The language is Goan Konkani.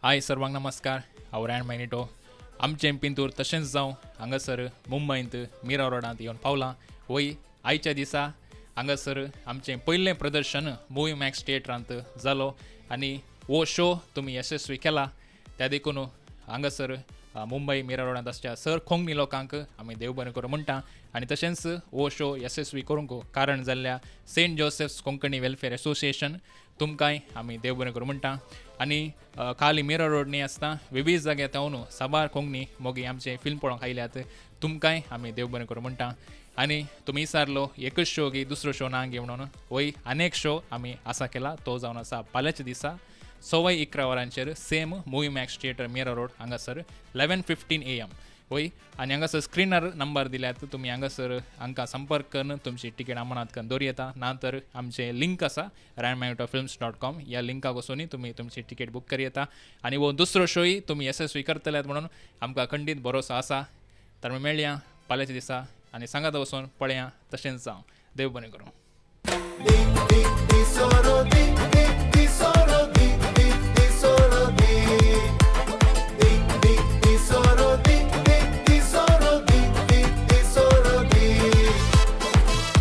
हाय सर्वांक नमस्कार. हांव रॅन मॅग्नेटो. आमचें पिंतूर तशेंच जावं हांगासर मुंबयंत मिरा रोडांत येवन पावलां. वय आयच्या दिसा हांगासर आमचें पयलें प्रदर्शन मुवी मॅक्स थिएटरांत जालो आनी हो शो तुमी यशस्वी केला. त्या देखून हांगासर मुंबय मिरा रोडांत आसच्या सर कोंकणी लोकांक आमी देव बरें करूं म्हणटा आनी तशेंच हो शो यशस्वी करूंक कारण जाल्ल्या saint Joseph's Konkani welfare association, तुमकांय आमी देव बरें करूं म्हणटा. आनी खाली मिरा रोड न्ही आसता, विवीध जाग्यार थावन साबार कोंकणी मोगी आमचे फिल्म पळोवंक आयल्यात, तुमकांय आमी देव बरें करूं म्हणटा. आनी तुमी विचारलो, एकच शो गी दुसरो शो ना गी म्हणून? वय, अनेक शो आमी आसा केला. तो जावन आसा फाल्यांच्या दिसा 11:15 वरांचेर, same movie max theatre, Mira road हांगासर, 11:15 AM. वय, आनी हांगासर स्क्रिनार नंबर दिल्यात. तुमी हांगासर हांकां संपर्क करून तुमची तिकेट अमानात करून दवरी येता. ना तर आमचें लिंक आसा, रॅनमॅग्नेटोफिल्म्स.कॉम, ह्या लिंकाक वचूनय तुमी तुमची तिकेट बूक करी येता. आनी हो दुसरो शोय तुमी येसस्वी करतल्यात म्हणून आमकां खंडीत भरोसो आसा. तर आमी मेळया फाल्यांच्या दिसा आनी सांगात वचून पळया. तशेंच जावं. देव बरें करूं.